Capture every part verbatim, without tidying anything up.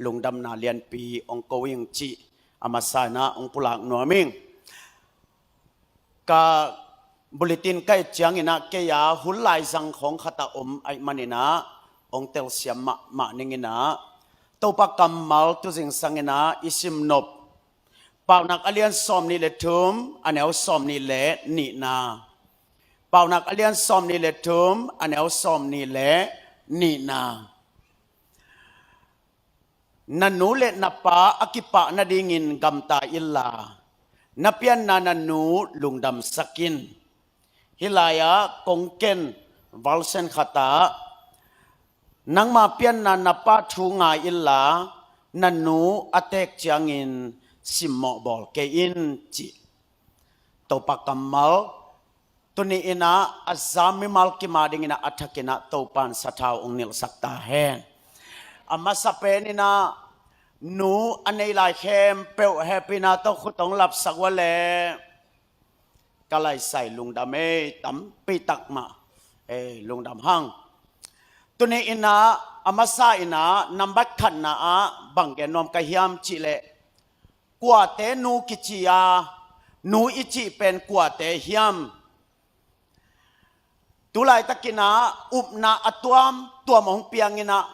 lungdamna lianpi hong ko ing cih a masa inah hong pulak nuam ing. Ka bulletin ka et cianginah kei a hun laizang khawng khatah om ahih maninah hong telsiam mahmah ninginah Topa kammal tu zingsanginah i simnop Paunak a lian sawm nih le thum, a neu sawm nih le nihna. Paunak a lian sawm nih le thum, a neu sawm nih le nihna. Na nu le na pa a kipah nadingin gamta inla, na pianna na nu lungdamsak in. Hih lai-ah kong ken version khatah, nangma pianna na pa thu ngai inla, na nu a teek ciangin simmawh bawl kei in, cih Topa kammal tuni inah a za mimal kim a dinginah a thakinah Topa in sathau hong nilhsak ta hen. A masa peninah nu a nei lai khempeuh hehpihna tawh khut hong lapsak uh a leh ka laisai lungdam ei, tampi tak mah ei, lungdam hang. Tuni inah a masa inah nambat khatna ah bang gen nuam ka hiam cih leh, kuate nu kici a, nu i cih pen kuate hiam? Tulaitakinah upna a tuamtuam hong pianginah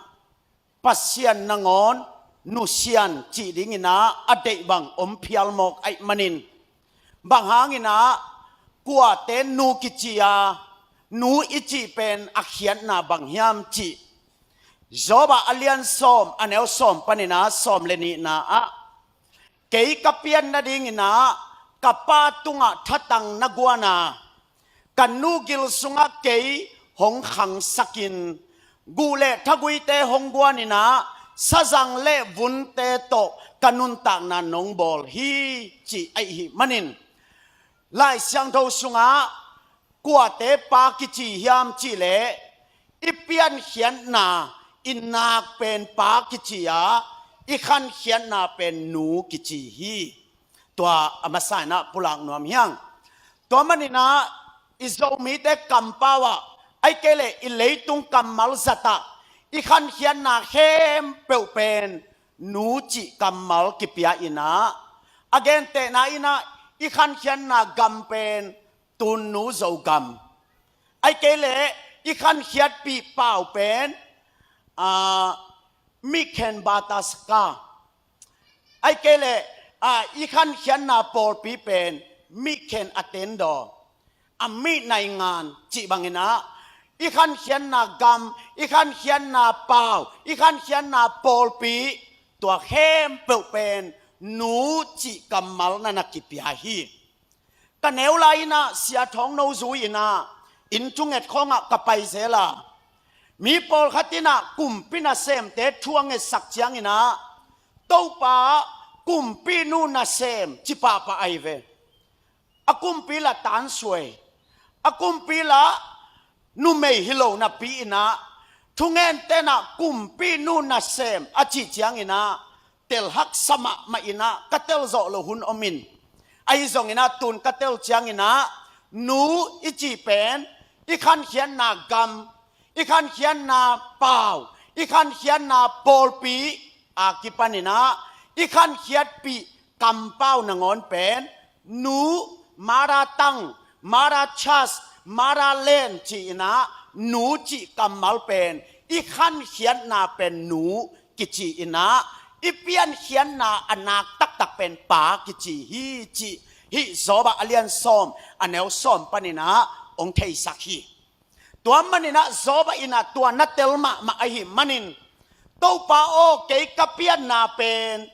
Pasian nangawn nusia in cih dinginah a deih bang om phial mawk ahih manin, bang hanginah kuate nu kici a, nu i cih pen a khiatna bang hiam cih Job ah a lian sawm, a neu sawm paninah sawm le nihna ah, kei ka pian nadinginah ka pa tungah thatang na guan a, ka nu gil sungah kei hong khangsakin, guh le thaguite hong guaninah sazang le vunte tawh ka nuntakna nong bawl hi, cih ahih manin, Lai Siangtho sungah kuate pa kici hiam cih leh, i piankhiatna i nak pen pa kici a, i khankhiatna pen nu kici hi. Tua a masa inah pulak nuam hi hang. Tua maninah i Zomite kampau ah, ahih kei leh i leitung kammal zatah i khankhiatna khempeuh pen nu cih kammal kipia inah, a gentehna inah i khankhiatna gam pen Tunnu Zogam, ahih kei leh i khankhiatpih pau pen, aa, Mikhen Bataska, ahih kei leh, aa, i khankhiatna pawlpi pen Mikhen Atendo, a Mih Naingan cih banginah i khankhiatna gam, i khankhiatna pau, i khankhiatna pawlpi, tua khempeuh pen nu cih kammal na na kipia hi. Ka neu lai inah Sia Thawng No zui inah inn thunget khawngah ka pai zel a, mi pawlkhat inah kumpi nasemte thu a ngetsak cianginah Topa kumpinu nasem ci pahpah ahi ve. A kumpi la tansuai, a kumpi la numei hi lo napi inah thungen tenah kumpinu nasem a cih cianginah telhaksa mahmah inah ka telzawh loh hun om in, ahi zonginah tun ka tel cianginah nu i cih pen i khankhiatna gam, i khankhiatna pau, i khankhiatna pawlpi a kipaninah i khankhiatpih kampau nangawn pen nu, mother tongue, mother church, motherland ci inah nu cih kammal pen i khankhiatna pen nu kici inah i piankhiatna a nak taktak pen pa kici hi cih hih Job ah a lian sawm, a neu sawm paninah hong theisak hi. Tua maninah Job ah inah tua na tel mahmah ahih manin, Topa aw, kei ka pianna pen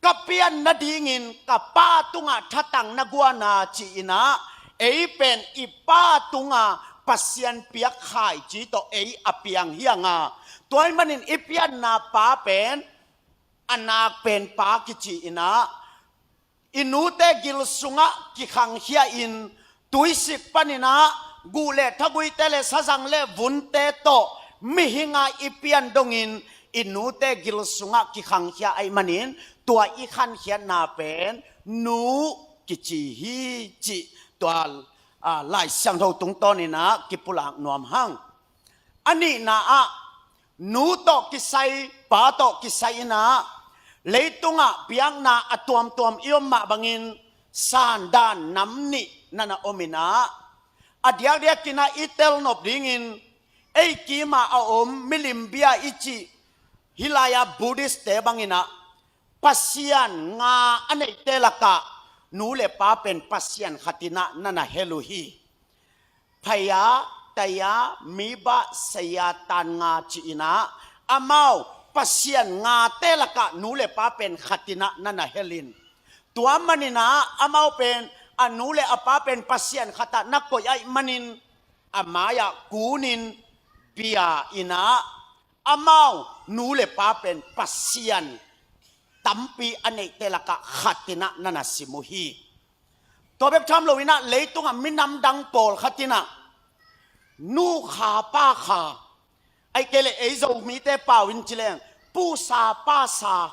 ka pian nadingin ka pa tungah thatang na guan a ci inah ei pen i pa tungah Pasian piak khaici tawh ei a piang hi hang a, tua ahih manin i pianna pa pen a nak pen pa kici inah i nute gil sungah kikhangkhia in, tuisik paninah guh le thaguite le sazang le vunte tawh mihinga i pian dongin i nute gil sungah kikhangkhia ahih manin tua i khankhiatna pen nu kici hi cih tua, aa, Lai Siangtho tungtawninah kipulak nuam hang. A nihna ah nu tawh kisai, pa tawh kisai inah Leitungah biakna a tuamtuam i om mah bangin sandan nam nih na na om inah, a diakdiakinah i telnop dingin ei kimah a om milim bia i cih hih lai-a Buddhist-te banginah Pasian nga a neihte lakah nu le pa pen Pasian khatinah na na hel uh hi. Phaya, taya, miba, saya, tan nga ci-inah amau Pasian ngate lakah nu le pa pen khatinah na na hel in. Tua maninah amau pen a nu le a pa pen Pasian khatah na koih ahih manin a mai-ah kunin bia inah amau nu le pa pen Pasian tampi a neihte lakah khatinah na na sim uh hi. Tua bek tham loinah leitungah minam dang pawlkhatinah nu kha pa kha, ahih kei leh ei Zomite pau in ci leng pu sa pa sa,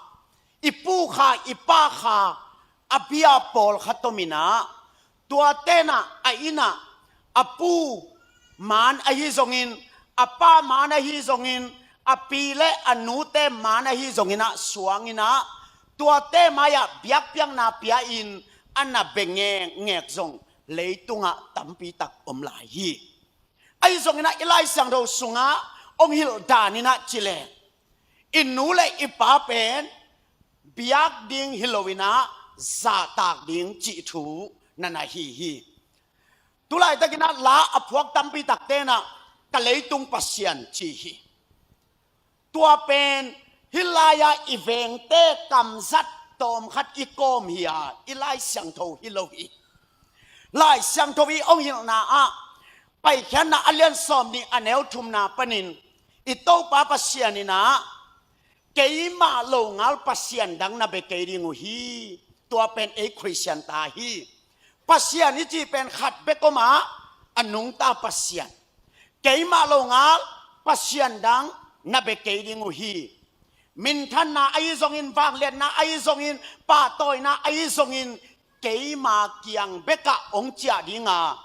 i pu kha i pa kha a bia pawlkhat om inah, tua tenah a innah a pu maan ahi zongin, a pa maan ahi zongin, a pi le a nute maan ahi zonginah suanginah tuate mai-ah biakpiakna pia-in a na bia ngekngek zong leitungah tampitak om lai hi. Ahi zonginah i Lai Siangtho sungah hong hilh daninah ci leng i nu le i pa pen biak ding hi loinah zahtak ding cih thu na na hi hi. Tulaitakinah la a phuak tampitak tenah ka leitung Pasian ci hi. Tua pen hih lai-a i vengte kamzat tawmkhat i kawm hi-a i Lai Siangtho hi lo hi. Lai Siangtho i hong hilhna ah Paikhiatna a lian sawm nih a neu thumna panin i Topa Pasian inah keimah longal Pasian dang na bia kei ding uh hi. Tua pen ei Khristian ta hi. Pasian i cih pen khat bek om a, a nungta Pasian. Keimah longal Pasian dang na bia kei ding uh hi. Minthanna ahi zongin, vangliatna ahi zongin, pahtawina ahi zongin keima kiang bekah hong ciah dinga,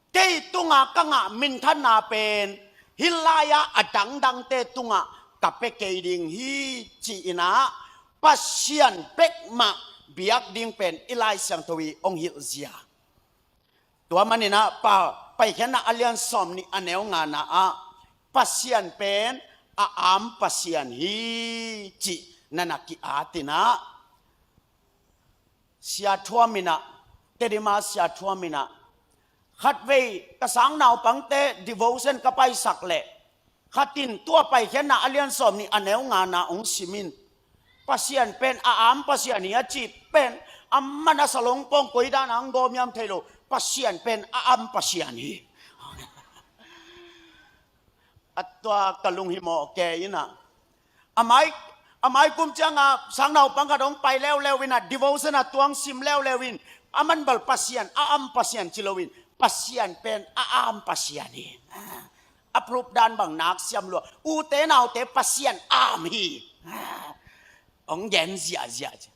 kei tunga ka ngah minthanna pen hih lai-a a dangdangte tungah ka pia kei ding hi ci-inah Pasian bekmah biak ding pen i Lai Siangtho i hong hilhzia. Tua maninah pa Paikhiatna a lian sawm nih a neu ngana ah Pasian pen a am Pasian hi cih na na ki-atinah Sia Thuam inah, Tedima Sia Thuam inah, khatvei ka sang naupangte devotion ka paisak leh khatin tua Paikhiatna a lian sawm nih a neu ngana hong sim in. Pasian pen a am Pasian hi a cih pen a man a salong pawng koi dan a hong gawm hiam thei lo. Pasian pen a am Pasian hi. A tua ka lunghimawh ke inah a mai, a mai kum cianga sang naupang khat hong pai leuleu inah devotion a tuang sim leuleu in a man bel Pasian, a am Pasian ci loin Pasian pen a am Pasian hi. A proof dan bang nak siam lua. Ute naute Pasian am hi. Hong gen ziahziah ci.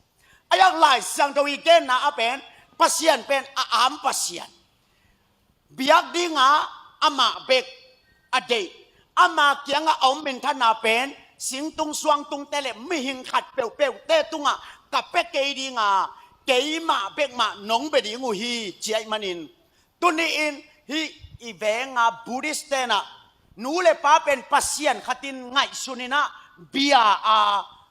A yak Lai Siangtho i genna a pen Pasian pen a am Pasian. Biak dinga amah bek a deih, ama kiangah a om minthanna pen singtung suangtungte le mihing khat peuhpeuhte tungah ka pia kei dinga keimah bekmah nong bia ding uh hi ci ahih manin, tuni-in hih i venga Buddhist tenah nu le pa pen Pasian khatin ngaihsun inah bia a,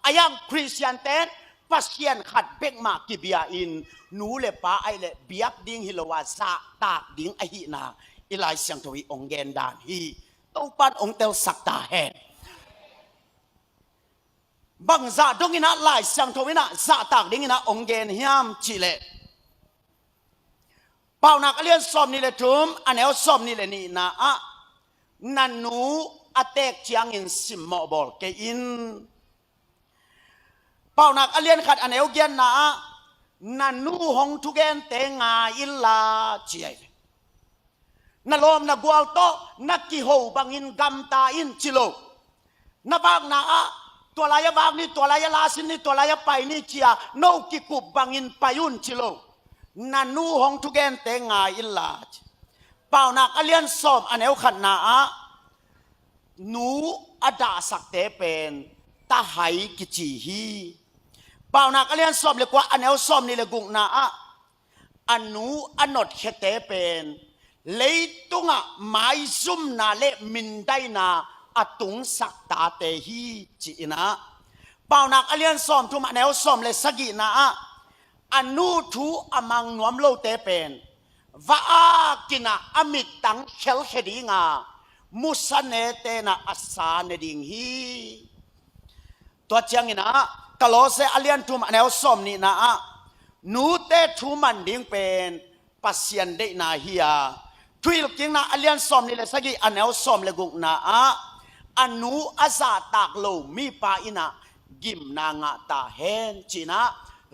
a yang Khristian ten Pasian khat bekmah kibia in nu le pa ahih leh biak ding hi lo a zahtak ding ahihna i Lai Siangtho i hong gen dan hi. Topan hong telsak ta hen. Bangzah donginah Lai Siangtho inah zahtak dinginah hong gen hiam cihleh Paunak a lian sawm nih le thum a neu sawm nih le nihna ah na nu a teek ciangin simmawh bawl kei in. Paunak a lian khat a neu giatna ah na nu hong thugente ngai inla ci ahi ve. Na lawm na gual tawh na kiho bangin gamta in ci lo. Na vakna ah tua lai-ah vak ni, tua lai-ah lasin ni, tua lai-ah pai ni ci-a no kikup bangin pai un ci lo. Na nu hong thugente ngai inla ci. Paunak a lian sawm a neu khatna ah nu a dahsakte pen tahai kici hi. Paunak a lian sawm le kua a neu sawm nih le gukna ah a nu a notkhiate pen leitungah maizumna le mindaina a tungsak tate hi ci-in ah, Paunak a lian sawm thum a neu sawm le sagihna ah a nu thu a mang nuam lote pen va-akin ah a mittang khelkhia dinga musa netenah a sa ne ding hi. Tua ciangin ah Kolose a lian thum a neu sawm nihna ah nute thu man ding pen Pasian deihna hi a, Thuhilhkikna a lian sawm nih le sagih a neu sawm le gukna ah a nu a zahtak lo mipa in ah gimna ngah ta hen ci-in ah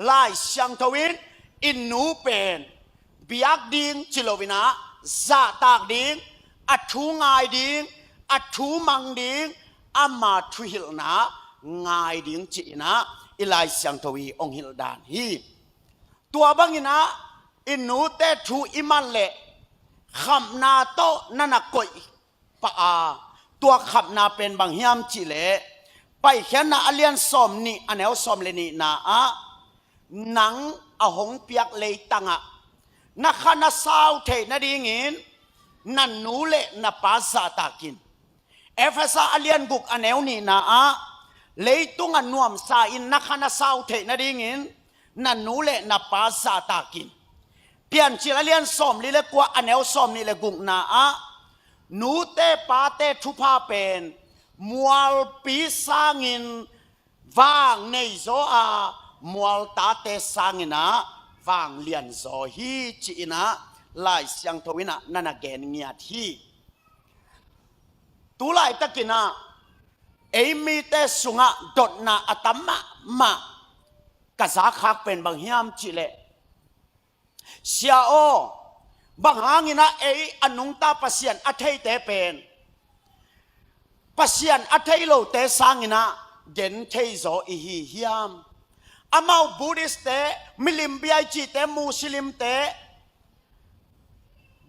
Lai Siangtho in i nu pen biak ding ci loin ah zahtak ding, a thu ngai ding, a thu mang ding, ama thuhilhna ngai ding ci-in ah i Lai Siangtho i hong hilh dan hi. Tua bangin ah i nute thu i man leh khamna tawh na na koih pah a, tua khamna pen bang hiam cihleh Paikhiatna a lian sawm nih a neu sawm le nihna ah nang a hong piak leitangah na kha na sau theih nadingin na nu le na pa zahtakin. Efesa a lian guk a neu nihna ah leitungah nuamsa in na kha na sau theih nadingin na nu le na pa zahtakin. Piancil a lian sawm li le kua a neu sawm nih le gukna ah nute pate thupha pen mualpi sangin vang neizaw a, mualtate sangin ah vang lianzaw hi ci-in ah Lai Siangtho in ah na na gen ngiat hi. Tu laitakin ah ei mite sungah dotna a tam mahmah ka zakhak pen bang hiam cihleh, Sia aw, bang hangin ah ei a nungta Pasian a theite pen Pasian a thei lote sangin ah gen theizaw i hi hiam? Amau Buddhist-te, milim biaicite, Muslim-te,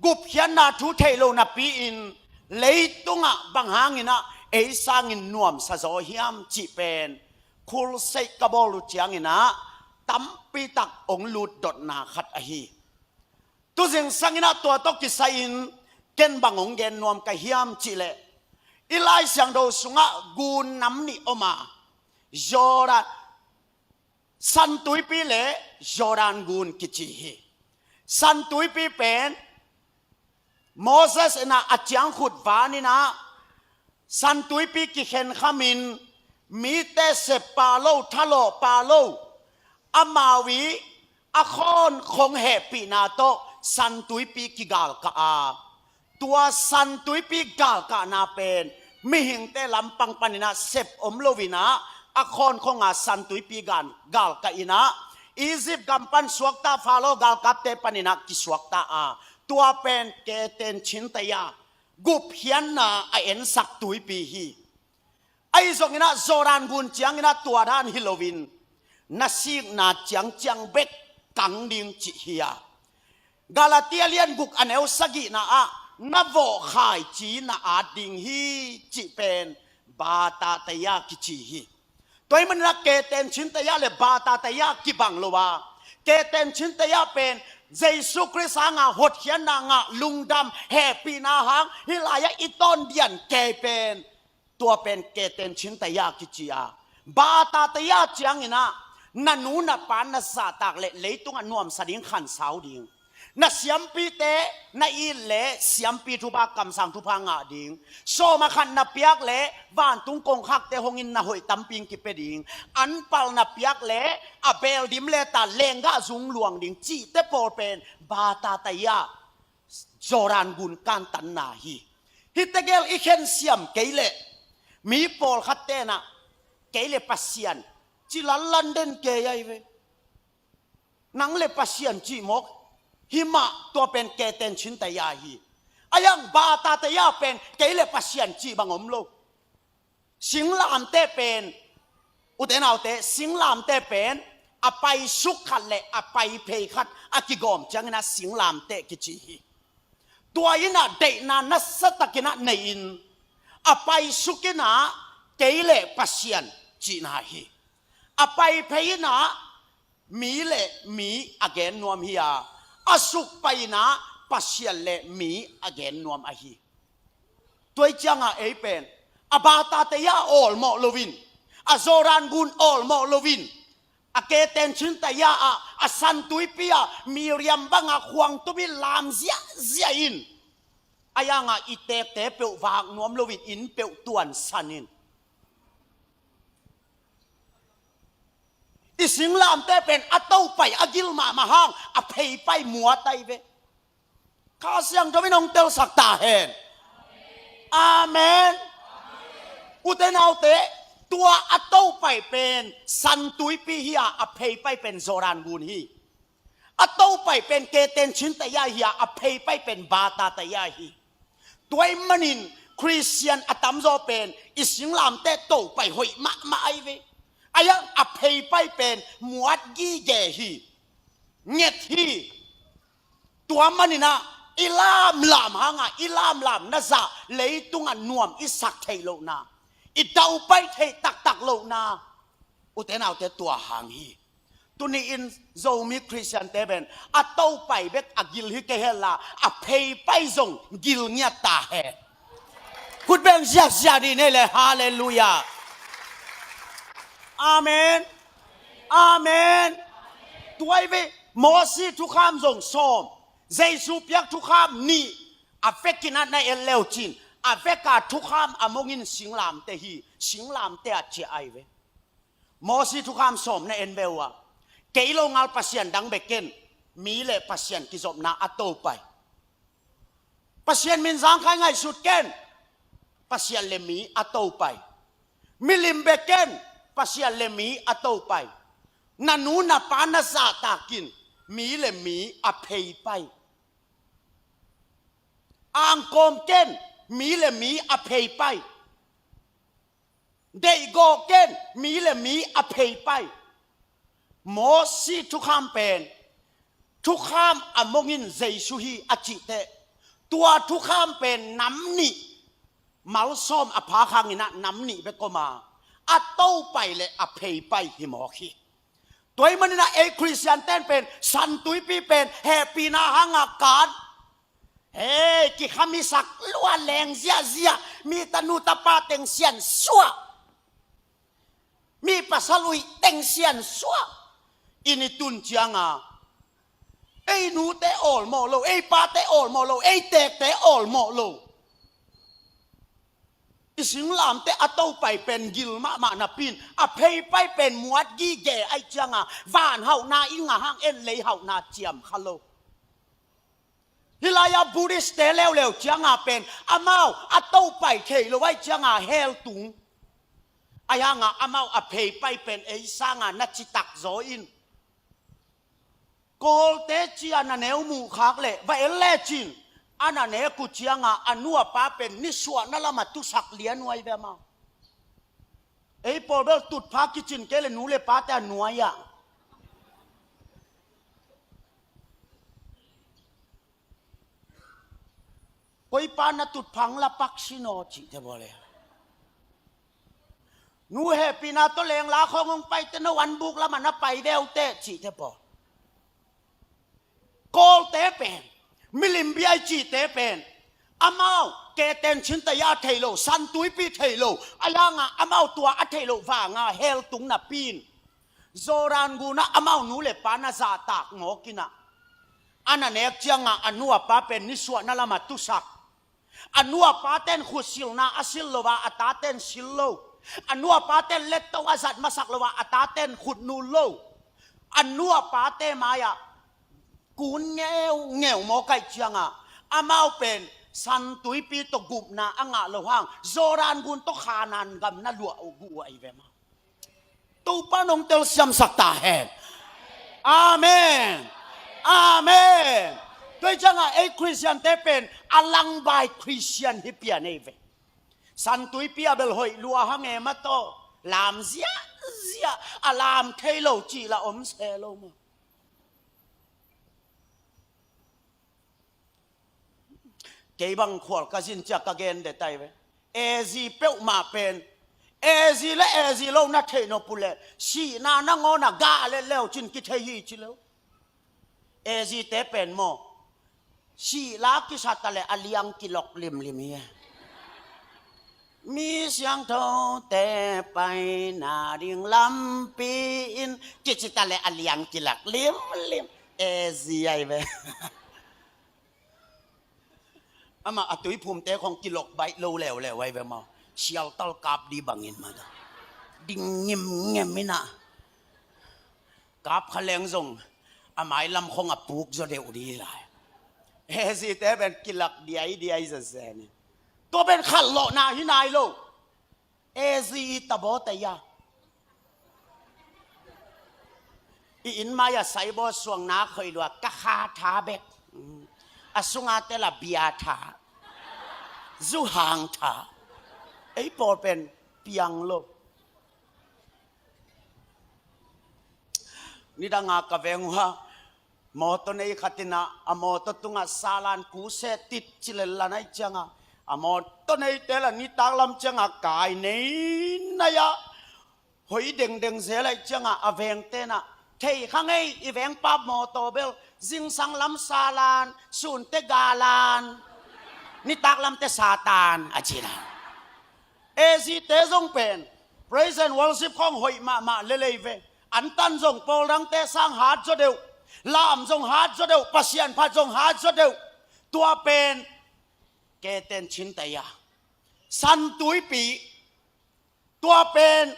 gupkhiatna thu thei lo napi-in leitungah bang hangin ah ei sangin nuamsa zaw hiam cih pen khulseih ka bawl uh ciangin ah tampitak hong lutdotna khat ahi. Tu zingsangin ah tua tawh kisai-in ken bang hong gen nuam ka hiam cihleh, i Lai Siangtho sungah gun nam nih om a, Jordan, San Tuipi le Jordan gun kici hi. San Tuipi pen Moses in ah a ciangkhut vanin ah San Tuipi kikhenkhamin mite sep pah lo, thalawh pah lo, amau i a khawnkhong hehpihna tawh San Tuipi kigalkah a, tua San Tuipi galkahna pen mihingte lampang panin ah sep om loin ah a khawnkhong a San Tuipi galkah in ah Egypt gam pan suakta Pharaoh galkapte panin ah kisuakta a, tua pen Keten Chintaia gupkhiatna a ensak tuipi hi. Ahi zongin ah Jordan gun ciangin ah tua dan hi loin na sikna ciangciang bek kang ding cih hi a, Galatia lian guk a neu sagihna ah na vawh khaici na at ding hi cih pen Batataia kici hi. Tua ahih manin ah Keten Chintaia le Batataia kibang lo a, Keten Chintaia pen Jesu Khrist hanga hotkhiatna ngah, lungdam hehpihna hang hih lai-ah i tawndian kei pen tua pen Keten Chintaia kici a, Batataia ciangin ah na nu na pa na zahtak leh leitungah nuamsa ding, khansau ding. Na siampite na it leh siampi thupha, kamsang thupha ngah ding. Sawm a khat na piak leh vantung kongkhakte hongin na hoih tampi in kipia ding. Anpal na piak leh a beel dim leta lenggah zung luang ding cihte pawl pen Batataia, Jordan gun kantanna hi. Hihte gel i khensiam kei leh mi pawlkhat tenah kei le Pasian ci lanlan den kei ahi ve. Nang le Pasian cih mawk hi mah, tua pen Keten Chintaia hi. A yang Batataia pen kei le Pasian cih bang om lo. Singlamteh pen, ute naute, singlamteh pen a paisuk khat le a paiphei khat a kigawm ciangin ah singlamteh kici hi. Tua in ah deihna nasatakin ah nei-in a paisuk in ah kei le Pasian cihna hi. A pai phei in ah mi le mi a gen nuam hi a, a suk pai in ah Pasian le mi a gen nuam ahi. Tua hi ciangah ei pen a Bata taya awlmawh loin, a Jordan gun awlmawh loin, a keten chin taya ah, a San Tuipi ah Miriam bangah khuang tumin lam ziahziah in, a yangah i tekte peuh vak nuam loin inn peuh tuansan in, i singlamte pen a topai a gil mahmah hang a pheipai muat ahi ve. Kha Siangtho in hong telsak ta hen. Amen. Ute naute, tua a topai pen San Tuipi hi a, a pheipai pen Jordan gun hi. A topai pen keten chin taya hi a, a pheipai pen Bata taya hi. Tua ahih manin Khristian a tamzaw pen i singlamte topai hoih mahmah ahi ve. A yang a pheipai pen muat gige hi. Nget hi. Tua manin ah i lamlam hangah i lamlam na zah leitungah nuam i sak theih lohna, i daupai theih taktak lohna, ute naute, tua hang hi. Tuni-in Zomi Khristiante pen a topai bek a gil hi kei hen la, a pheipai zong gil ngiat ta hen. Khut beng ziahziah dih nei le, halleluiah. Amen. Amen. Tua hi ve. Mosi thukham zong sawm, Jesu piak thukham nih, a vekin ah na en leucin, a veka thukham a mongin singlamte hi, singlamte a ciah ahi ve. Mosi thukham sawm na en ve uh a, kei lo ngal pasian dang bek ken, mi le Pasian kizopna a topai. Pasian min zangkhai ngaihsut ken, Pasian le mi a topai. Milim bek ken, Pasian le mi a topai. Na nu na pa na zahtakin, mi le mi a pheipai. Angkawm ken, mi le mi a pheipai. Deihgawh ken, mi le mi a pheipai. Mosi thukham pen thukham a mongin Jesu hi a cihteh, tua thukham pen nam nih, malsawm a phak hangin ah nam nih bek om a, a topai le a pheipai hi mawk hi. Tua ahih manin ah ei Khristian ten pen San Tuipi pen hehpihna hangah kan, hei, kikhamisak lua leng ziahziah, mi tanu tapa teng siansuah, mi pasal uih teng siansuah. Inn i tun cianga ei nute awlmawh lo, ei pate awlmawh lo, ei tekte awlmawh lo. I singlamte a topai pen gil mahmah napi-in a pheipai pen muat gige ahih cianga van hauhna i ngah hang, en lei hauhna ciam kha lo. Hih lai-ah Buddhist-te leuleu cianga pen amau a topai thei lo ahih cianga hell tung. Ahi hanga amau a pheipai pen ei sanga na citak zaw in. Kawlte cia na neu muhkhak leh va en lecin, a na nek uh cianga a nu a pa pen nisuahna lamah tusak lian uh ahi ve amau. Ei pawl bel tutphah kicin kei le nu le pate a nuai-ah, koi pa na tutphah hong la pak sin aw, cihte bawl e. Nu hehpihna tawh lengla khawng hong paite, no an buk lamah na pai ve uh teh, cihte bawl. Kawlte pen, milim bia i cihte pen amau keten chin taya thei lo, San Tuipi thei lo, ahi hanga amau tua a theih loh vanga hell tung napi-in, Jordan gunah amau nu le pa na zahtak mawk in ah, a na nek cianga a nu a pa pen nisuahna lamah tusak. A nu a paten khut silna a sil lo a, a taten sil lo. A nu a paten letto a zat masak lo a, a taten khut nul lo. A nu a pate mai-ah kun ngeungeu mawk ahih cianga amau pen San Tuipi tawh gupna a ngah loh hang Jordan gun tawh Kanaan gam na luah uh guh uh ahi ve maw. Topa nong telsiamsak ta hen. Amen. Amen. Tua hi cianga ei Khristiante pen a langbai Khristian hi pian ei ve. San Tuipi a bel hoih lua hang e, ma tawh lam ziahziah, a lam thei lo cih la om se lo maw. Kei bang khual ka zin ciah ka gen det ahi ve. Ezi peuhmah pen Ezi le ezi lo na theih nop uh leh sihna nangawn ah gah le leu cin kithei hi ci lo. Ezite pen maw, sih la kisa ta leh a liang kilok limlim hi. Mi siangthote paina ding lampi in kici ta leh a liang kilak limlim. Ezi ai ve. Amah a tuiphumte khong kilok baih lo leuleu ai ve maw. Sialtal kap di bangin mah ta ding ngimngem in ah. Kap kha leng zong a mailam khong a puk zaw deuh di lai. Ezite pen kilak diaidiai zazen in. Tua pen khatlawhna hi nai lo. Ezi i tabawte ia i inn mai a saibaw suangna khoih lua ka kha tha bek. A sunga tel a bia tha, zuhang tha. Ei pawl pen piang lo. Nidanga ka veng uh a mawtaw nei khat in ah a mawtaw tungah salan kuse tit cilel lan aih ciangah a mawtaw neite la nitak lam ciangah kai nei nai ah hoi dengdeng zel aih ciangah a vengte in ah thei kha ngei i vengpa mawtaw bel zingsang lam salan sunte galan nitak lamte satan a ci lai. Ezite zong pen praise and worship khong hoih mahmah lelei ve. Antan zong pawl dangte sang hat zaw deuh, lam zong hat zaw deuh, Pasian phat zong hat zaw deuh. Tua pen keten cinte ia santuipi. Tua pen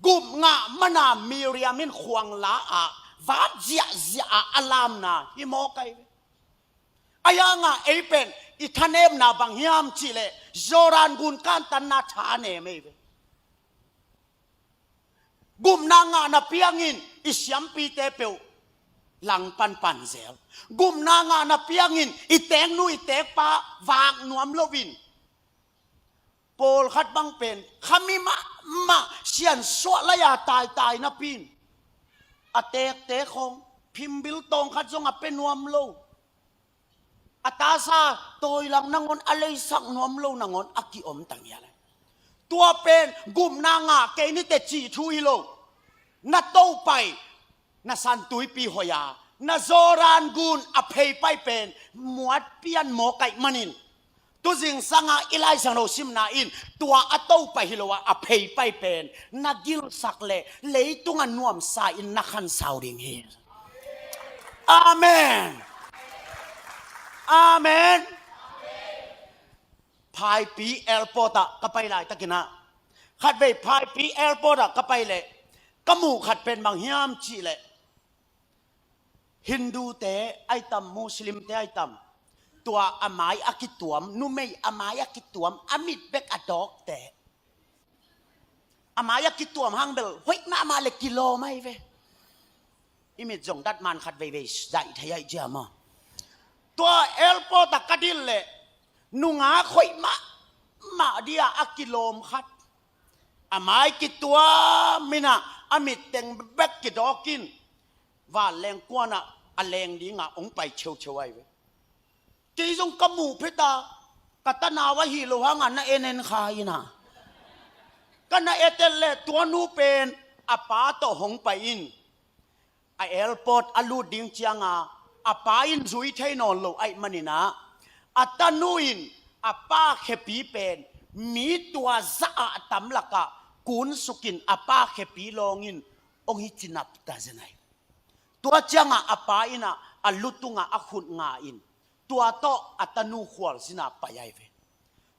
gupna mana Miriam in khuang la ah vat ziahziah ah a lamna hi mawk ai ve. A iangah ei pen i thanemna bang hiam cihleh Jordan gun kantanna thanem ei ve. Gupna ngahna piangin i siampite peuh lang panpan zel. Gupna ngahna piangin i teknu i tekpa vak nuam loin pawlkhat bang pen khami mahmah siansuah lai-a taitai napi in a tekte khong phimbil tawng khat zong a pe nuam lo. A tasa tawilang nangawn a leisak nuam lo nangawn a kiom tang ia lai. Tua pen gupna ngah kei nite cih thu hi lo. Na topai na santuipi hoih a na Jordan gun a pheipai pen muat pian mawk aih manin tuzing sanga i Lai Siangtho simna in tua a topai hi lo a a pheipai pen na gilsak le leitunga nuamsa in na khansau ding hi. Amen. Amen. Phaipi airport ah ka pai laitakin ah khatvei Phaipi airport ah ka pai leh ka muh khat pen bang hiam cihleh Hindute ai tam, Muslimte ai tam, tua a mai a kituam, numei a mai a kituam, a mit bek a dawkte. A mai a kituam hang bel hoih mahmah le kilawm ai ve. I mit zong datman khat veivei zaih thei ai cia maw. Tua airport ah ka dil leh nungak hoih mahmah dia a kilawm khat a mai kituam in ah a mitteng bek kidawk in vanleng kuanah a leng dinga hong pai cheucheu ai ve. Kei zong ka muh phet a ka tanau ahi lo hanga na en en kha in ah ka na et et leh tua nu pen a pa tawh hong pai in a airport a lut ding cianga a pa in zui thei nawn lo aih manin ah a tanu in a pa khepi pen mi tua za ah a tam lakah kunsukin a pa khepi lawngin hong hi cinap ta zen ai. Tua ciangah a pa in ah a lu tungah a khut nga in tua tawh a tanu khualzin ah pai ai ve.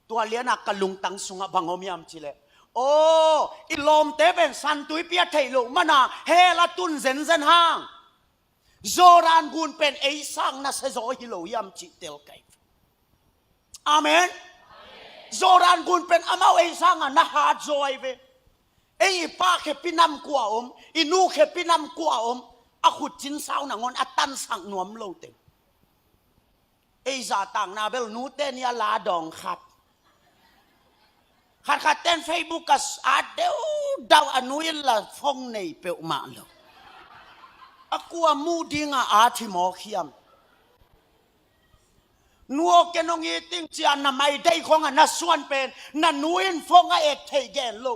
Tua lianah ka lungtang sungah bang om hiam cihleh, aw, i lawmte pen santuipi a theih loh mana hell a tun zenzen hang Jordan gun pen ei sang nasia zaw hi lo hiam cih tel kai. Amen. Jordan gun pen amau ei sanga na hat zaw ai ve. Ei i pa khepi nam kua om, i nu khepi nam kua om, a khut cin sau nangawn a tansak nuam lo teng. Ei zahtakna bel nute ni a la dawng khat. Khatkhat ten Facebook a at deuhdauh a nu in la phone nei peuhmah lo. A kua mu dinga at hi mawk hiam. Nu aw, ken hong it ing ci-a na mai deih khawng a na suan pen, na nu in phone a et theih gen lo.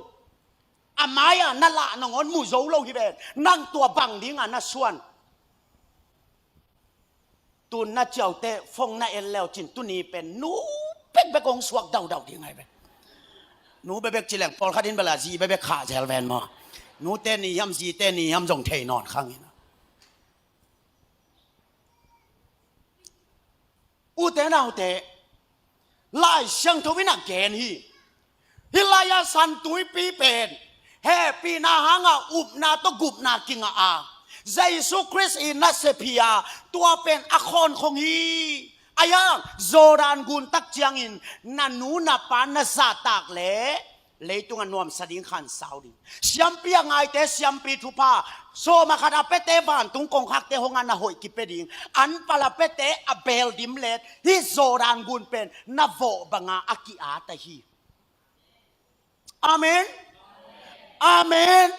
A mai-ah na lah nangawn mu zo lo hi ven. Nang tua bang ding a na suan. Tun na ciaute phone na et le uh cin, tuni pen nu bekbek hong suak daudau ding ahi ven. Nu bekbek ci leng pawlkhat in bel a zi bekbek khah zel ven maw. Nute ni hiam, zite ni hiam zong thei nawn khang in. Ute naute, Lai Siangtho in a gen hi. Hih lai-ah San Tuipi pen hehpihna hangah upna tawh gupna kingah a, Jesu Khrist in na sep hi a, tua pen a khawnkhong hi. Ahi hang Jordan gun tak ciangin na nu na pa na zahtak leh leitungah nuamsa ding, khansau ding. Siampi a ngaite siampi thupha, sawm a khat a piate vantung kongkhakte hong a na hoih kipia ding. An pal a piate a beel dimlet, hih Jordan gun pen na vawh banga a ki-at ahi. Amen. Amen.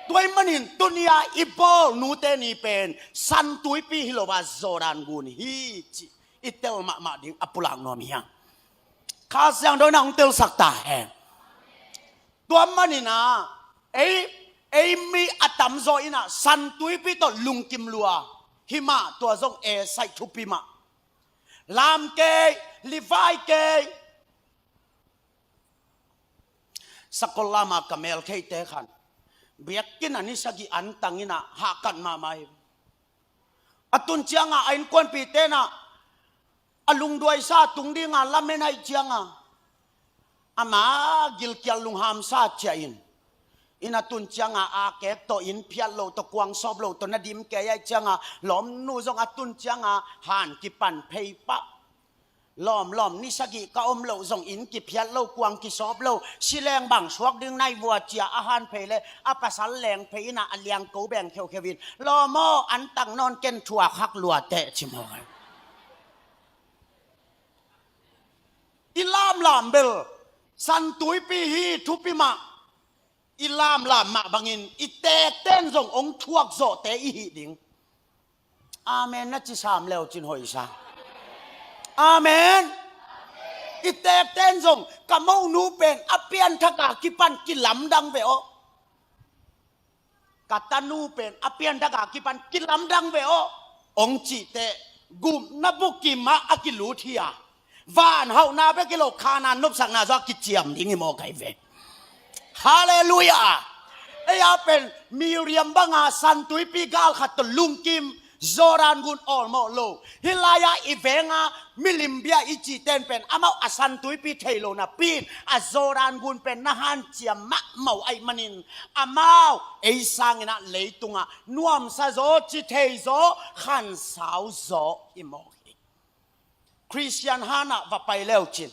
Tua ahih manin tuni-a i bawl nute ni pen San Tuipi hi lo a, Jordan gun hi cih i tel mahmah ding a pulak nuam hi hang. Kha Siangtho in a hong telsak ta hen. Tua manin a, ei, ei mi a tamzaw in a San Tuipi tawh lungkim lua hi mah, tua zong e saih thupi mah. Lam kei, livai kei. Sakol lam a ka meltheite khan biakinn a ni sagih an tang in a hahkat mahmah hi. A tun ciangah a innkuanpihte in a, a lungduaisa tung dinga lamen ahih cianga, ama gilkial lunghamsa ciah in, inn a tun cianga a kek tawh, inn phiat loh tawh, kuang sawp loh tawh na dim kei ahih cianga, lawmnu zong a tun cianga han kipan phei pah. Lawm lawm, ni sagih ka om loh zong inn kiphiat lo, kuang kisawp lo, si leng bang suak ding nai vua cia a han phei le a pasal leng phei in a, a liangko beng kheukheu in, lawm aw, an tang nawn ken, thuak hak lua teh, ci mawk. I lamlam bel San Tuipi hi, thupi mah. I lamlam mah bangin i tekten zong hong thuak zawhte i hih ding. Amen na ci sam leu cin hoih sa. Amen. I tekten zong ka monu pen a pianthak a kipan kilamdang ve aw. Ka tanu pen a pianthak a kipan kilamdang ve aw, hong cih teh gupna bukim ah a kilut hi a, van hauhna bek hi lo, Kanaan nopsakna zong a kiciam ding hi mawk ahi ve. Halleluiah. Ei a pen Miriam banga San Tuipi gal khat tawh lungkim, Jordan gun awlmawh lo. Hih lai-ah i venga milim bia i cihten pen amau a San Tuipi thei lo napi in a Jordan gun pen na hanciam mahmah uh ahih manin amau ei sangin ah leitungah nuamsa zaw, ci thei zaw, khansau zaw hi mawk hi. Khristian hanah va pai leu cin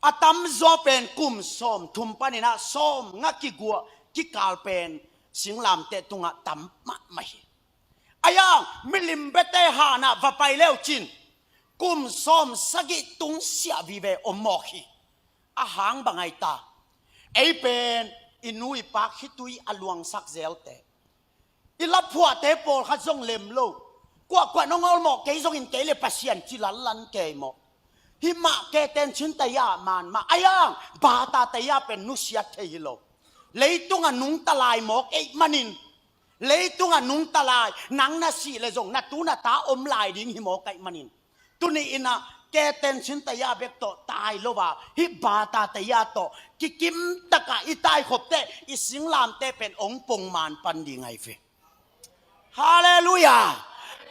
a tamzaw pen kum sawmthum panin ah sawmnga kiguah kikal pen singlamteh tungah tam mahmah hi. Ahi hang milim biate hanah va pai leu cin kum sawmsagih tung siah vive om mawk hi. A hang bang ahi ta? Ei pen i nu i pa khitui a luangsak zelte, i laphuahte pawlkhat zong lem lo. Kuahkuah nong awlmawh kei zongin kei le Pasian ci lanlan kei mawh. Hih mah keten cin taya man mah. Ahi hang bata taya pen nusiat thei hi lo. Leitungah nungta lai mawk ahih manin, leitungah nungta lai, nang na sih le zong na tu na ta om lai ding hi mawk ahih manin, tuni in ah keten cin taya bek tawh tai lo a, hih bata taya tawh kikim takah i taikhop teh i singlamteh pen hong pongman pan ding ahi ve. Halleluiah.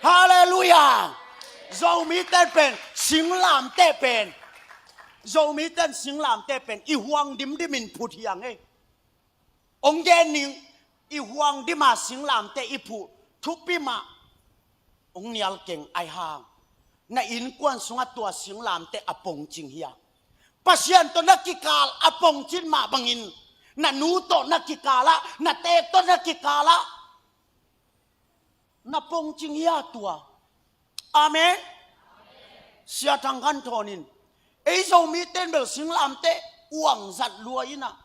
Halleluiah. Zomite pen singlamteh pen, Zomite singlamteh pen i huang dimdimin phut hi ang ei. Hong gen ning, i huang dima singlamteh i phuh thupi mah. Hong nial keng ahi hang na innkuan sungah tua singlamteh a pongcing hi a, Pasian tawh na kikal a pongcin mah bangin na nu tawh na kikal ah, na teek tawh na kikal ah na pongcing hi a tua. Amen. Sia Thang Khan Thawn in ei Zomite in bel singlamteh uang zat lua in ah,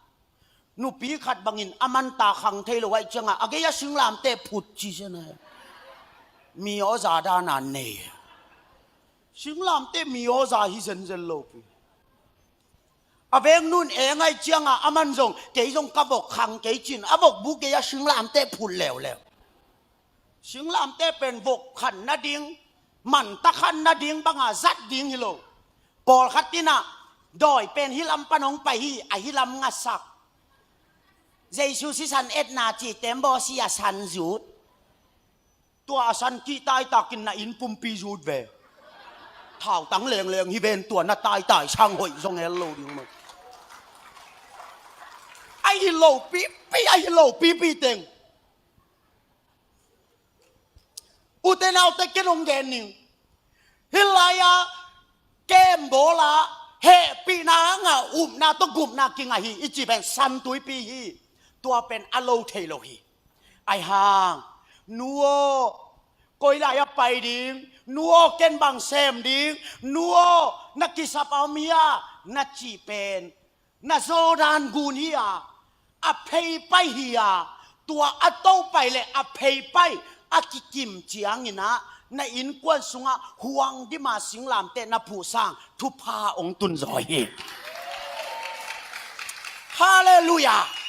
nupi khat bangin a man ta khang thei lo ahih ciangah a gei a singlamteh phut ci sia na. Mi aw za dan a nei. Singlamteh mi awza hi zenzen lo pi. A veng nun eng ai cianga aman zong kei zong ka vok khang kei cin a vok bu kei a singlamteh phut leuleu. Singlamteh pen vok khan nading, manta khan nading banga zat ding hi lo. Pawlkhat inah dawi pen hi lam pan hong pai hi, a hi lam ngasak. Jesu sisan etna ci tembaw si a san zut. Tua a san kih taitakin na inn pumpi zut ve. Thautang lengleng hi ven tua na taitai sang hoih zong hel lo ding maw. A hi lo pipi, a hi lo pipi teng. Ute naute ken hong gen ning. Hih lai-a kem bawla hehpihna hanga upna tawh gupna kinga hi i ci pen san tuipi hi. Tua pen a lo thei lo hi. Ai hang, nu aw, koi lai-a pai ding, nu aw ken bang sem ding, nu aw na kisap a om hi a, na cih pen na zawdan gun hi a, a pheipai hi a, tua a topai le a pheipai a kikim cianginah na innkuan sungah huang dima singlamteh na phuhsang thupha hong tunzaw hi. Halleluiah.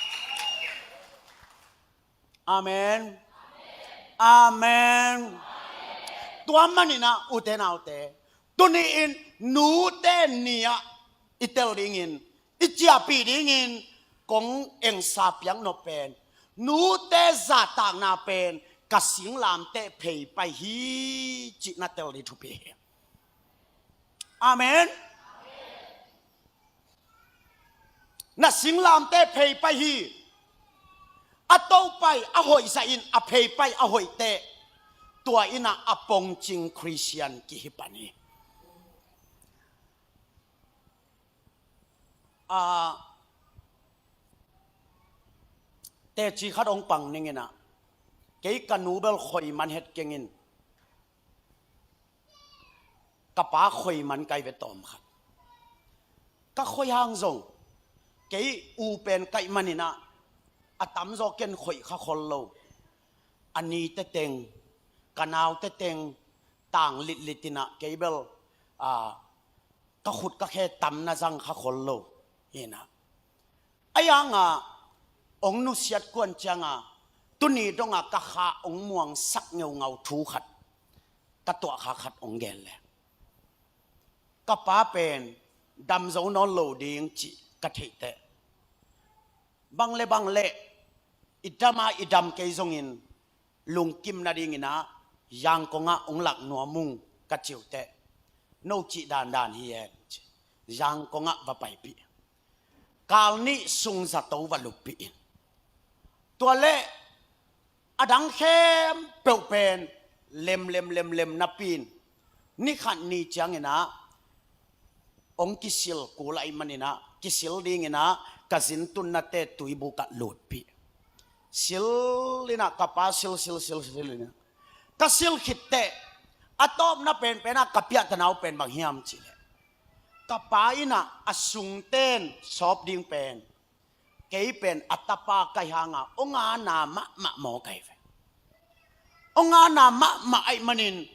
Amen. Amen. Tua maninah ute naute, tuni-in nute ni-ah i tel dingin, i ciahpih dingin kong engsa piaknop pen, nute zahtakna pen ka singlamteh pheipai hi cih na tel ding thupi hi. Amen. Na singlamteh pheipai hi. A topai a hoihzah in a pheipai a hoihteh, tua innah a pongcing Khristian kihi pan hi. A, teci khat hong pang ninginah kei ka nu bel khoi man het kengin ka pa khoi man kai ve tawm khat. Ka khoi hang zong kei u pen kaih maninah a tamzaw ken khoih kha khol lo. A ni teteng, ka nau teteng tang litlitinah kei bel, a, ka khut ka khe tamna zang kha khol lo hinah. A yanga hong nusiat kuan cianga tuni donga ka kha hong muangsak ngeungau thu khat ka tuahkha khat hong gen le. Ka pa pen damzo nawn lo ding cih ka theihteh, bang le bang le i dama i dam kei zongin lungkim nadinginah Yangon ah hong lak nuam ung ka ciuhteh, no cih dandan hi en ci. Yangon ah va paipih. Kal nih sung zato va luppih in. Tua le a dang khempeuh pen lemlem lemlem napi-in ni khat ni cianginah hong kisil kul ahih maninah kisil dinginah ka zintunnate tuibukah lutpih. Sil innah ka pa sil sil sil sil innah ka sil khitteh a tawpna penpenah ka piahtanau pen bang hiam cihleh, ka pa innah a sungten sawp ding pen kei pen a tapa kai hanga hong ana mahmah maw kai ve. Hong ana mahmah ahih manin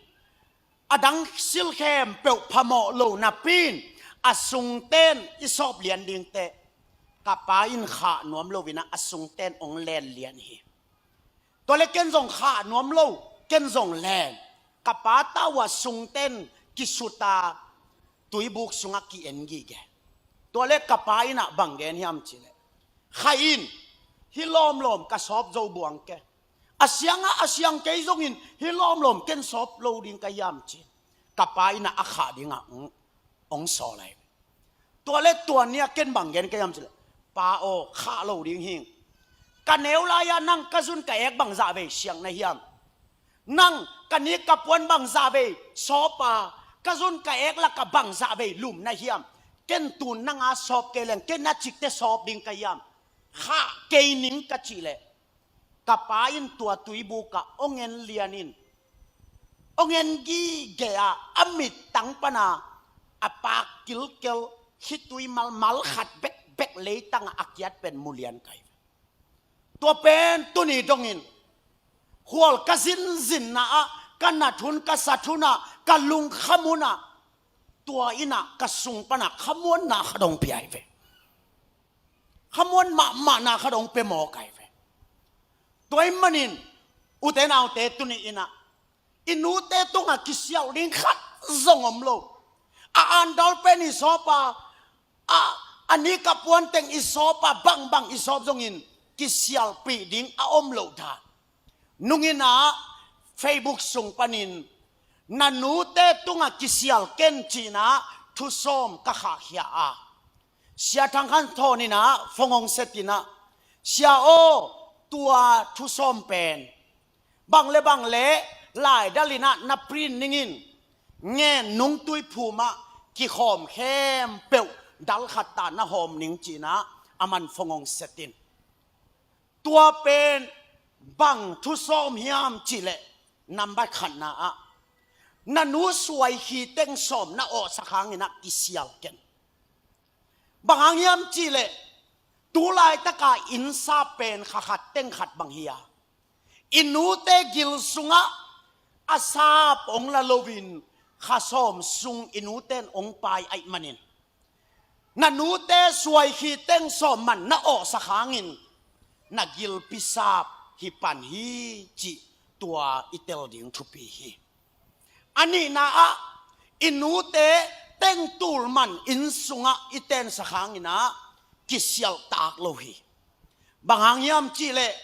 a dang sil khempeuh phamawh lo napi-in a sungten i sawp lian dingteh ka pa in khah nuam loinah a sungten hong len lian hi. Tua le ken zong khah nuam lo, ken zong len. Ka pa tau a sungten kisuta tuibuk sungah ki-en gige. Tua le ka pa innah bang gen hiam cihleh, khaih in, hi lawmlawm ka sawp zo buang ke. A siangah a siang kei zongin hi lawmlawm ken sawp lo ding ka hiam ci. Ka pa innah a khah dingah hong, hong sawl ai. Tua le tua nia ken bang gen ka hiam cihleh, pa aw khah lo ding hing. Ka neu lai-a nang ka zun ka ek bang zahvei siang na hiam? Nang ka nik ka puan bang zahvei sawpa, ka zun ka ek lakah bang zahvei lum na hiam? Ken tun nanga sawp kei leng ken a cikte sawp ding ka hiam? Khah kei ning ka cihleh, ka pa in tua tuibukah hong en lianin hong en gige a, a mittang pana a pak kilkel khitui malmal khat bekbek leitangah a kiat pen mu lian kai. Tua pen tuni dongin khual ka zinzinna ah, ka nat hun ka sat hunah, ka lungkham hunah tua in ah ka sung pan ah khamuanna khat hong pia hi ve. Khamuan mahmahna khat hong pia mawk hi ve. Tua ahih manin ute naute, tuni in ah i nute tungah kisialh ding khat zong om lo. A andal pen i sawp a, a, a nika puan teng i sawp a, bangbang i sawp zongin kisialhpih ding a om loh dan. Nung in ah Facebook sung panin na nute tungah kisialh ken ci-in ah thusawm ka khahkhia a, Sia Thang Khan Thawn in ah phone hong set in ah, Sia aw, tua thusawm pen bang le bang le laidal in ah na print ning in, ngen nungtui phum ah kikhawm khempeuh dal khat ta na hawm ning ci-in ah aman phone hong set in. Tua pen bang thusawm hiam cih leh, nambat khatna ah na nu suai khi teng sawm na awhsak hangin ah kisialh ken. Bang hang hiam cih leh, tu laitaka inn sap pen kha khat teng khat bang hi a, i nute gil sungah a sap hong la loin kha sawm sung i nute in hong pai ahih manin, na nute suai khi teng sawm man na awhsak hangin na gilpi sap hi pan hi cih tua i tel ding thupi hi. A nihna ah, i nute teng tul man inn sungah i tensak hangin ah kisialh tak lo hi. Bang hang hiam cih leh,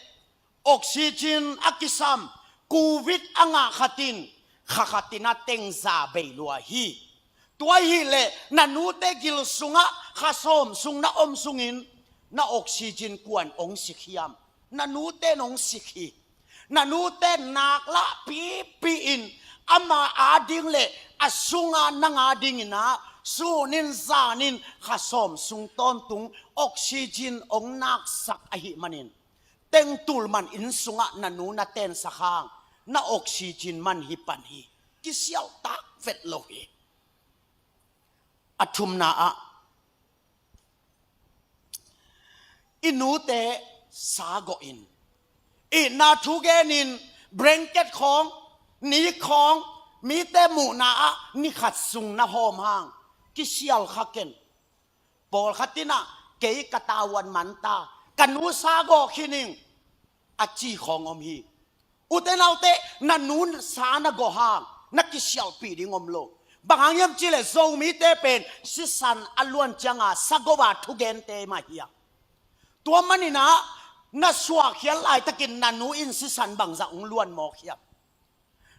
oxygen a kisam, covid a ngah khat in kha khat in ah teng za bei lua hi. Tua ahih leh na nute gil sungah kha sawm sung na om sungin na oxygen kua'n hong sik hiam? Na nute in hong sik hi. Na nute in nak lah pipi in ama ading le a sunga nang adingin ah sun in zan in kha sawm sung tawntung oxygen hong naksak ahih manin, teng tul man inn sungah na nu na tensak hang na oxygen man hi pan hi. Kisialh tak vet lo hi. A thumna ah, i nute sa gawh in, itna thu gen in, blanket khawng, ni khawng, mite muhna ah ni khat sung na hawm hang kisialh kha ken. Pawlkhat in ah, kei ka tavuan man ta, ka nu sa gawh khin ing, a ci khawng om hi. Ute naute, na nu sa na gawh hang na kisialhpih ding om lo. Bang hang hiam cih leh, Zomite pen sisan a luan cianga sa gawh a thugente mah hi a. Tua manin ah na suahkhiat laitakin na nu in sisan bangzah hong luan mawk hiam?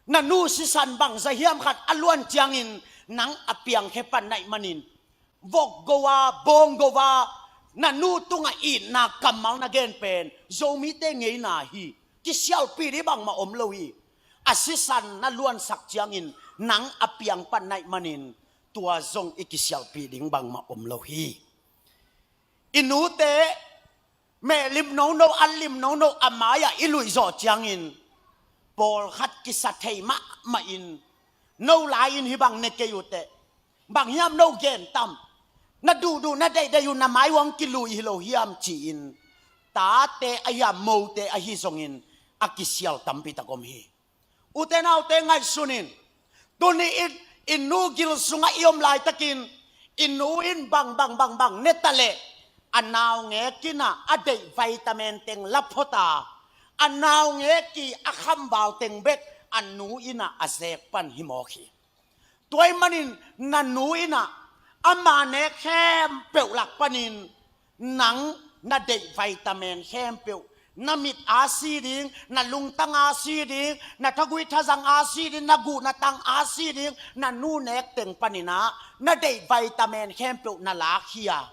Na nu sisan bangzah hiam khat a luan ciangin nang a piangkhia pan na hih manin, vok gawh a, bawng gawh a, na nu tungah itna kammal na gen pen Zomite ngeina hi. Kisialhpih ding bangmah om lo hi. A sisan na luansak ciangin nang a piang pan na hih manin, tua zong i kisialhpih ding bangmah om lo hi. I nute mehlim nono, an lim nono a mai-ah i luih zawh ciangin, pawlkhat kisa thei mahmah in, no lai-in hih bang ne kei uh teh, bang hiam no gen tam, na duhduh na deihdeih uh na mai uh hong kiluih hi lo hiam ci-in, tate ahi a, mote ahi zongin a kisialh tampi tak om hi. Ute naute, ngaihsun in. Tuni in i nu gil sungah i om laitakin, i nu in bang bang bang bang ne ta leh, a naungek in ah a deih vitamin teng la phot a, a naungek i a khamval teng bek a nu in ah a zek pan hi mawk hi. Tua ahih manin na nu in ah ama nek khempeuh lak panin nang na deih vitamin khempeuh, na mit a si ding, na lungtang a si ding, na thagui thazang a si ding, na guh na tang a si ding, na nu nek teng panin ah na deih vitamin khempeuh na lak hi a,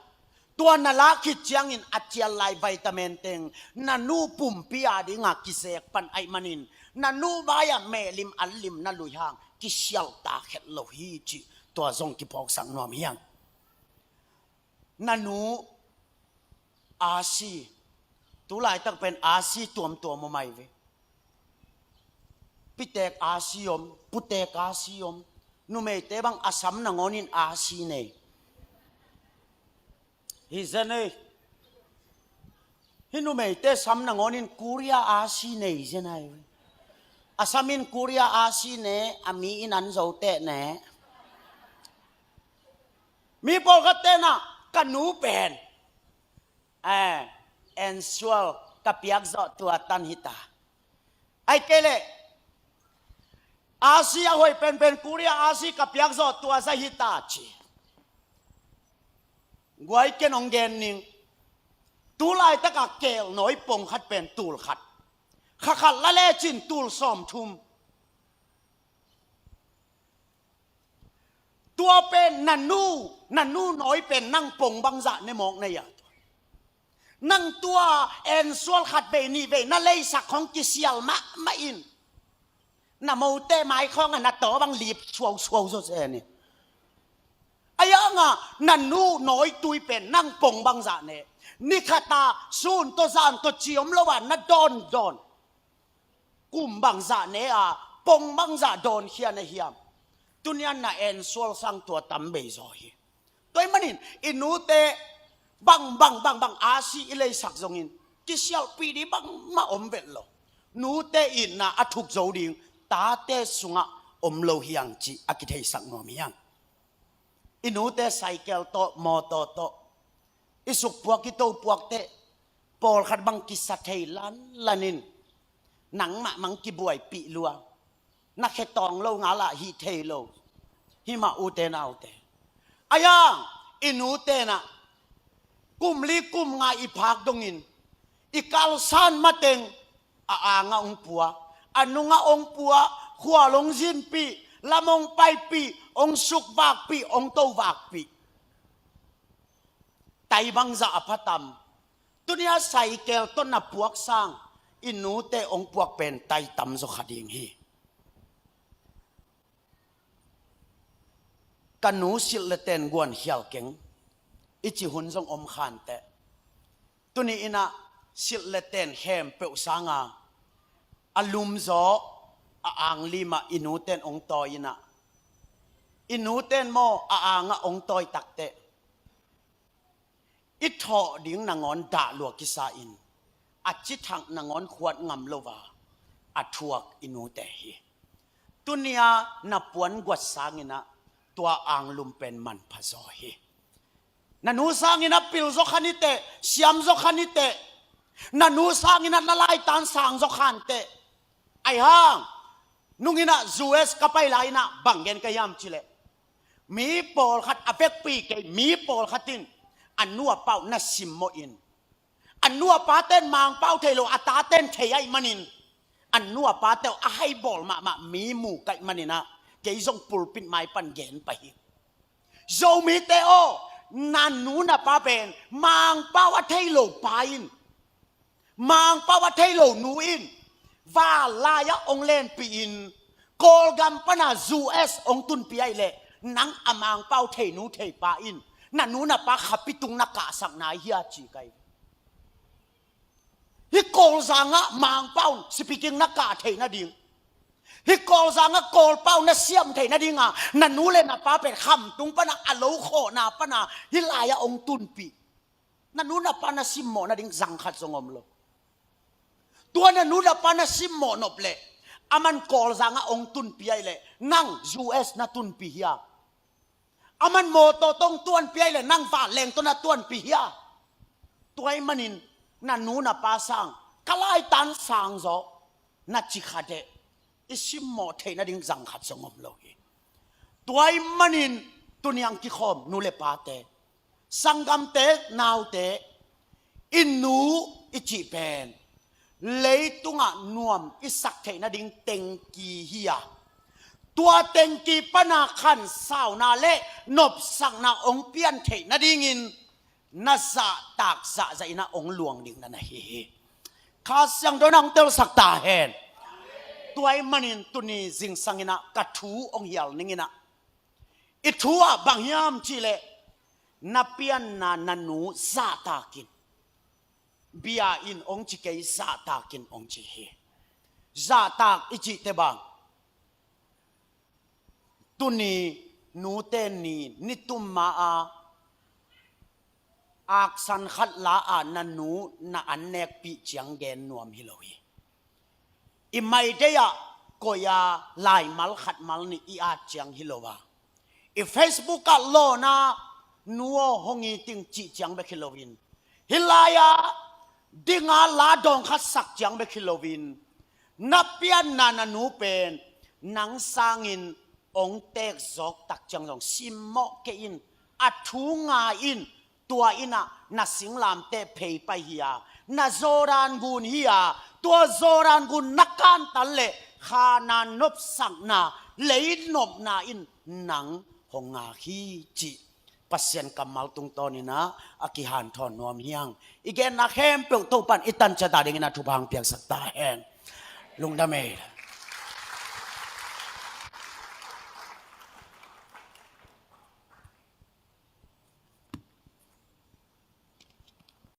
tua na lak khit ciangin a cial lai vitamin teng na nu pumpi a dingah kizek pan ahih manin, na nu vai-ah mehlim an lim na luih hang kisialh tak het lo hi cih tua zong kiphawksak nuam hi hang. Na nu a si, tu laitak pen a si tuamtuam om ahi ve. Pitek a si om, putek a si om. Numeite bang a sam nangawnin a si nei hi zen ei. Hih numeite sam nangawnin Korea a si nei zen ahi ve. A sam in Korea a si ne, a mi in an zo teh ne. Mi pawlkhat tenah ka nu pen, eh, ensual ka piak zawh tua tan hita. Ai kei leh Asia hoih penpen Korea Asia ka piak zawh tua zah hita ci. Guai ken hong gen ning. Tu laitakah keel nawi pong khat pen tul khat. Kha khat la lecin tul sawmthum. Tua pen na nu, na nu nawi pen nang pong bangzah ne mawk na hia? Nang tua ensual khat vei nih vei na leisak hong kisial mahmah in. Na mote mai khawngah na taw bang lip suausuau zaw se ni. Ai hangah na nu nawi tui pen nang pong bangzah ne. Ni khata sun tawh zan tawh ci om lo a na dawndawn. Kum bangzah ne a, pong bangzah dawnkhia na hiam? Tunian na ensual sang tua tam bei zaw hi. Tua ahih manin i nute bang bang bang bang a si i leisak zongin kisialpih ding bangmah om vet lo. Nute itna a thuk zo ding tate sungah om lo hi hang cih a kitheisak nuam hi hang. I nute cycle tawh, mawtaw tawh i sukpuak i topuak teh pawlkhat bang kisa thei lanlan in nangmah mang kibuaipih lua. Na khe tawng lo ngal ah hih thei lo. Hih mah ute naute. Ai hang i nu tenah kum li kum nga i phak dongin i kalsan mateng a angah hong pua, a nungah hong pua, khual hong zinpih, lam hong paipih, hong sukvakpih, hong tovakpih. Tai bangzah a pha tam. Tunia cycle tawh na puak sang i nute hong puak pen tai tam zaw kha ding hi. Ka nu silh le ten guan khial keng i ci hun zong om khanteh. Tuni inah silh le ten khempeuh sanga a lum zaw a ang limah i nuten hong tawi inah i nuten maw a angah hong tawi takteh i thawh ding nangawn dah lua kisa in a cithak nangawn khuat ngam lo a a thuak i nute hi. Tunia na puan guat sanginah tua anglum pen manpha zaw hi. Na nu sanginah pil zaw kha niteh, siam zaw kha niteh. Na nu sanginah na laitan sang zaw kha niteh. Ai hang nunginah U S ka pai lai-inah bang gen ka hiam cileh, mi pawlkhat a vekpi kei, mi pawlkhat in a nu a pa uh na simmawh in, a nu a pa ten Mangpau thei lo a ta ten thei ahih manin a nu a pa teuh a hai bawl mahmah mi mu kaih maninah kei zong pulpit mai pan gen pah hi. Zomite aw, na nu na pa pen Mangpau a thei lo pa in, Mangpau a thei lo nu in van lai-ah hong lenpih in Kawlgam pana U S hong tunpih ahih leh nang a Mangpau thei nu thei pa in na nu na pa khapi tung na kahsak nai hia ci kai. Hih Kawlzangah Mangpau sipiking na kah theih nading, hih Kawlzangah Kawlpau na siam theih nadinga na nu le na pa pen khamtung pana a lo khawhna pana hih lai-ah hong tunpih. Na nu na pa na simmawh nading zang khat zong om lo. Tua na nu na pa na simmawh nop leh aman Kawlzangah hong tunpih ahih leh nang U S na tunpih hia? Aman mawtaw tawh hong tuanpih ahih leh nang vanleng tawh na tuanpih hia? Tua ahih manin na nu na pa sang ka laitan sang zaw na ci kha deh i simmawh theih nading zang khat zong om lo hi. Tua ahih manin tuniang kikhawm nu le pate, sanggamte, naute, i nu i cih pen leitungah nuam i sak theih nading tengki hi a, tua tengki pana khansauna le nopsakna hong pian theih nadingin na zahtak zahzah inah hong luang ding na na hi hi. Kha Siangtho inah hong telsak ta hen. Tua ahih manin tuni zingsang inah ka thu hong hial ning inah i thu ah bang hiam cihleh na pianna na nu zahtakin, bia in hong ci kei, zahtakin hong ci hi. Zahtak i cihte bang tuni nute ni nitum ma a aksan khat la a na nu na an nekpih ciang gen nuam hi lo hi. I maidei ah koi a laimal khatmal nih i at ciang hi lo a, i Facebook ah lawna nu aw hong it ing cih ciang bek hi loin, hih lai-ah dinga la dawng khat sak ciang bek hi loin, na pianna na nu pen nang sangin hong teek zawk tak ciang zong simmawh kei in, a thu ngai in, tua in ah na singlamteh phei pai hi a, na Jordan gun hi a, tua Jordan gun na kantan leh Khanaan nopsakna, lei nopna in nang hong ngak hi cih Pasian kammal tungtawn in ah a kihanthawn nuam hi hang. I genna khempeuh Topa'n i tan ciat a dingin a thupha hong piaksak ta hen. Lungdam ei.